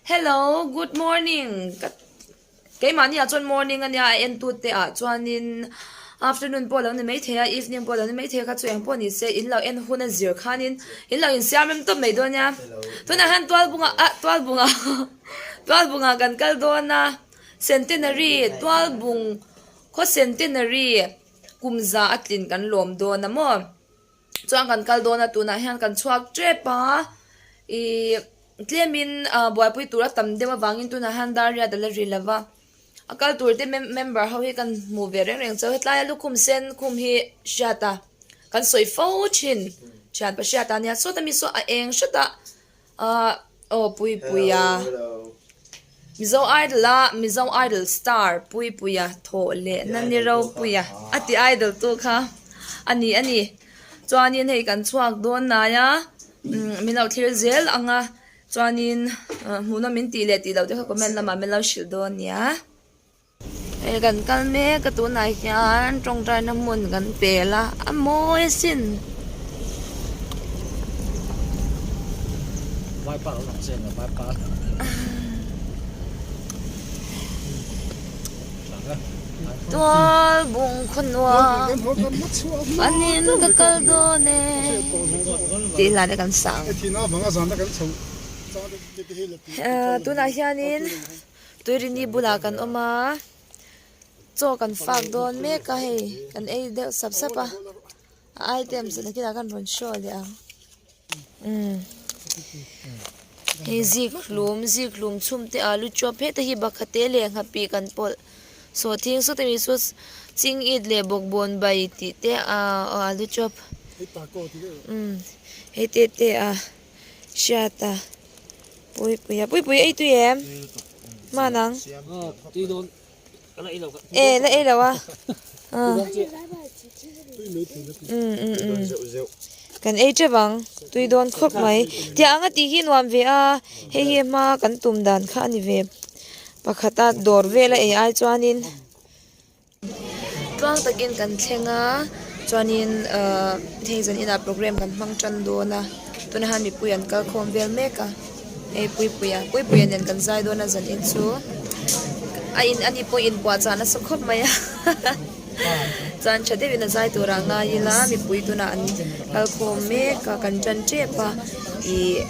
Hello, good morning ka keimahni ah chuan morning ania a en tute ah chuanin afternoon pawh alo ni maithei a evening pawh alo ni maithei a kha chu eng pawh ni se in lo en hun a zir khanin in lo insiam rem tawp mai dawn nia tunah hian tualbunga ah tualbunga tualbunga kan kal dawn a centenary tualbung khaw centenary kum za a tlin kan lawm dawn a maw. Chuan kan kal dawn a tunah hian kan chhuak tep a ihh tlemin ah buaipui tur a tam deuh avangin tunah hian dar riat a la ri lova a kal tur te member ho hi kan hmuh ve reng reng chauh hetlai a lukhum sen khum hi hriat a kan sawi fo thin thian pa hriat a nia sawta mi saw a eng hret a. Ahh aw Puipuia Mizo Idol a Mizo Idol star Puipuia thawh leh na ni Ropuia a ti idol tu kha a ni a ni chuanin hei kan chhuak dawn hnai a umm min lo thlir zel ang a chuanin hmuhnawm min tih leh tih loh te kha comment lamah min lo hrilh dawn nia. Hei kan kal mek a tunah hian tawngtaina hmun kan pel a a mawi asin. Tual bung khaw nuam panin ka kal dawn e tih hla te kan sang. Tunah hianin. Tuirini bulah kan awm a, chaw kan fak dawn mek a hei kan ei deuh sap sap a, a items ah nakinah khan rawn show leh ang umm hei zikhlum zikhlum chhum te alu chawp heta hi bakha te leh nghapih kan pawlh sawhthing sawta mi saw ching it leh bawkbawn bai tih te ah alu chawp umm hei te te a. Hriat a Puipuia Puipuia ei tui em? Hman ang. E la ei lo a. Kan ei teuh ang tui dawn khawp mai. Tiang anga tih hi nuam ve a hei hi hma kan tum dan kha a ni ve pakhat a dawr vel a ei ai chuanin. Tluang takin kan thleng a chuanin ahh hei zan inah programme kan hmang tan dawn a tunah hian mipui an kal khawm vel mek a hei puipuia puipuia nen kan zai dawn a zan in chu a in ani pawh inpuahchah nasa khawp mai a chuan tha deuhin a zai turah a ngai ila mipui tunah an kal khawm mek a kan tan tep a ih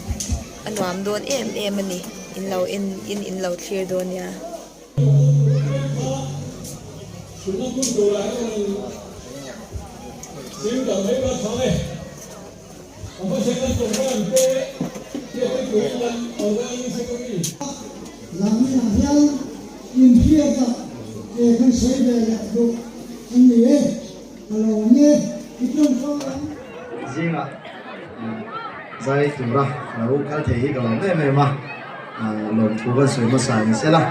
a nuam dawn em em a ni in lo en in in lo thlir dawn nia. Zaninah hian inhriatna ke kan sawi ve leh duh a ni e, ka lo awm e, i tawngtawn ang. Zingah zai tura lo kal thei hi ka lawm em em a. Lawmthu kan sawi hmasa ni sela,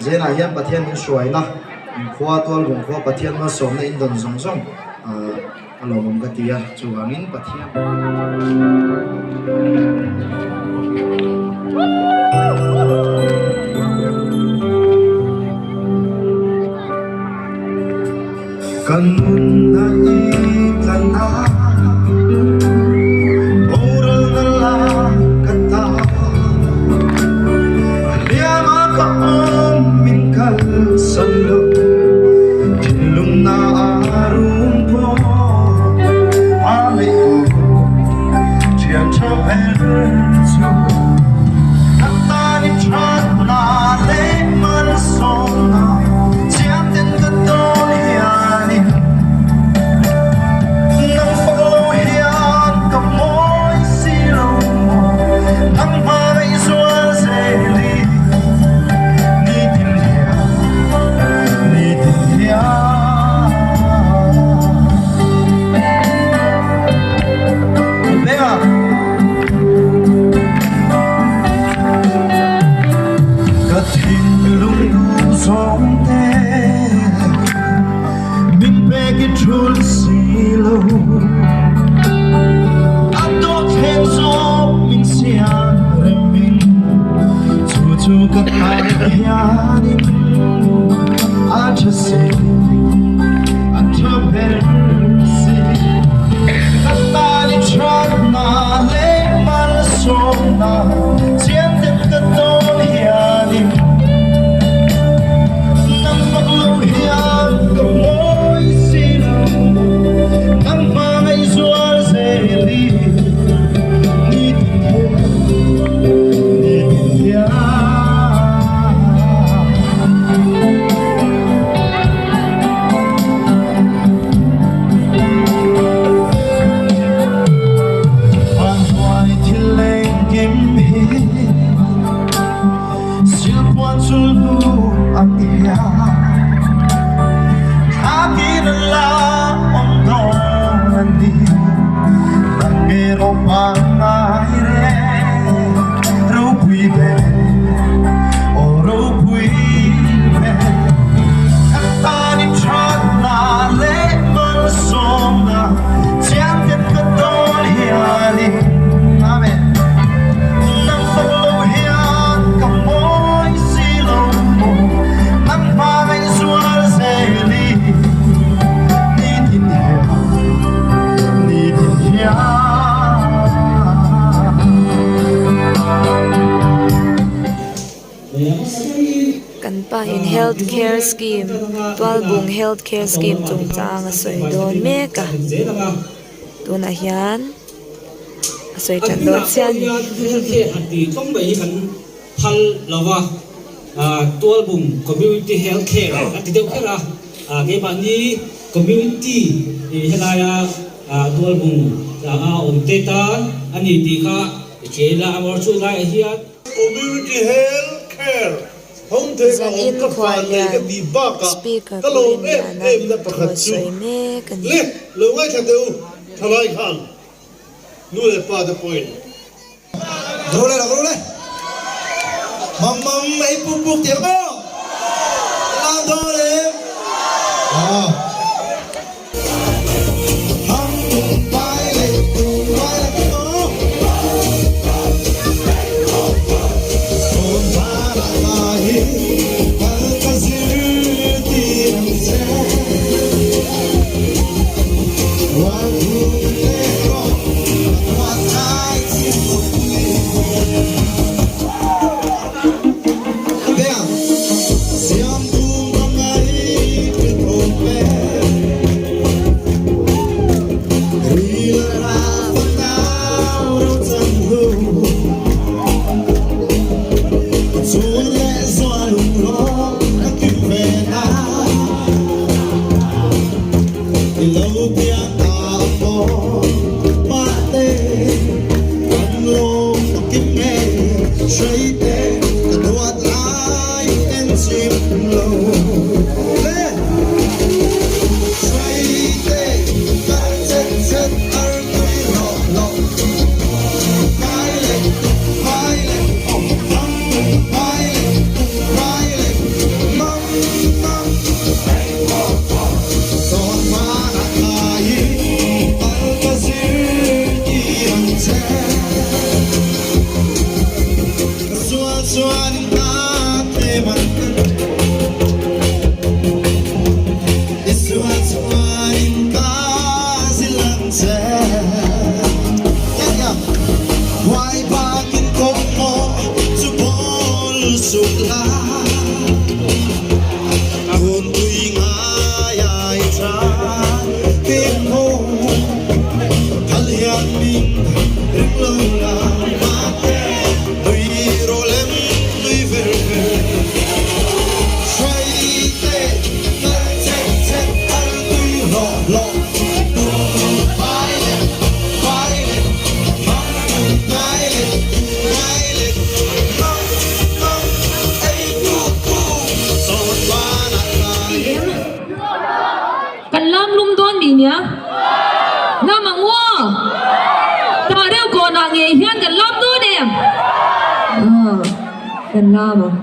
Zenah hian Pathian min hruaina, in khua tualbung khua Pathian malsawmna in dawn zawng zawng a lawmawm ka ti a, chuvangin Pathian. Kan nunna i tlan a, boralna la ka ta. Hliama ka awm min kalsan lo, thinlungna a rum pawh a ngaih tur thian tha ber chu. Ka tan i thatna leh malsawmna. Ka thinlung duh zawng te min pek i thul si lo A dawt thleng zawk min siam rem in Chu chu ka tan hianin a tha si a tha ber si Ka tan i thatna leh malsawmna chian deuh ka dawn hian. Kan pa in health care scheme Tualbung health care scheme chungchang a sawi dawn mek a tunah hian a sawi tan dawn chiah a ni. Zanin khua hian Speaker Pu Rinliana'n thu a sawi mek a ni. Kan lam lum dawn mi nia? Lam ang u aw! Tah reuh kawnah ngei hian kan lam dawn em? Aw, kan lam ang.